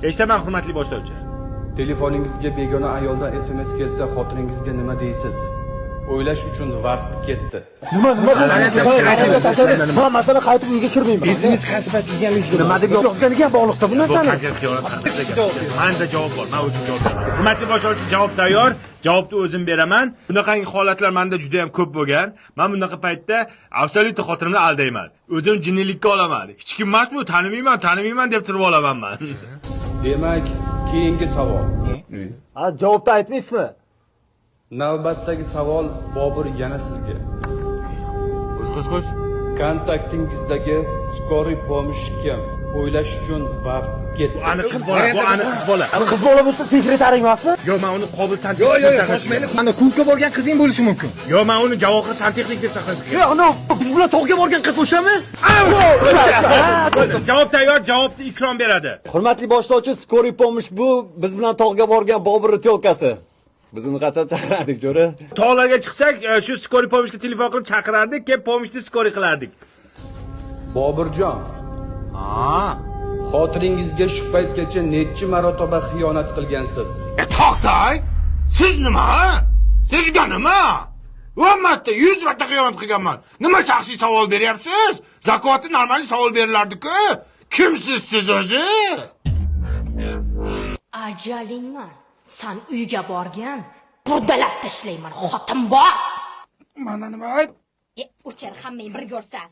Eshitaman, hurmatli boshlovchi. Telefoningizga begona ayoldan SMS kelsa, xotiningizga nima deysiz? O'ylash uchun vaqt ketdi. Nima, nima bu? Man, masalan, qaytib uyga kirmayman. SMS qaysi payt kelganligiga, Nima deb yozganiga ham bog'liqda bu narsani. Manda javob bor, man o'zim javob beraman. Hurmatli boshlovchi, javob tayyor. Javobni o'zim beraman. Bunaqangi holatlar menda juda ham ko'p bo'lgan. Man bunaqa paytda абсолютно xotinimni aldayman. O'zim jinnilikka olaman. Hech kim emas bu, tanimayman, tanimayman deb turib olaman man. Demak, keyingi savol. Ha, javobni aytmaysizmi? Navbatdagi savol, Bobur, yana sizga. Xo'sh, xo'sh, xo'sh. Kontaktingizdagi скорый помощь kim? O'ylash uchun vaqt ketdi. Bu aniq qiz bola, bu aniq qiz bola. Qiz bola bo'lsa, sekretaring emasmi? Yo'q, man uni Qobil santexnik Yo'q, yo'q, deb saqlab shoshmaylik. Mana klubga borgan qizing bo'lishi mumkin. Yo'q, man uni Javohir santexnik deb saqlab turgan. Yo'q, ana biz bilan tog'ga borgan qiz o'shami? Javob tayyor, javobni Ikrom beradi. Hurmatli boshlovchi, скорый помощь bu biz bilan tog'ga borgan Boburni тёлка si. Biz uni qachon chaqirardik, jo'ra? Tog'larga chiqsak, shu скорый помощь ga telefon qilib chaqirardik, kelib помощь ni скорый qilardik. Boburjon, Ha. xotiningizga shu paytgacha nechi marotaba xiyonat qilgansiz? E, to'xtay! Siz nima? Sizga nima? 10 marta, 100 marta xiyonat qilganman. Nima shaxsiy savol beryapsiz? Zakotni normal savol berilardi-ku. Kimsiz siz o'zi? Ajalingman. San uyga borgan, burdalab tashlayman, xotinboz. Mana nima ayt? E, o'chir, hammang bir ko'rsan.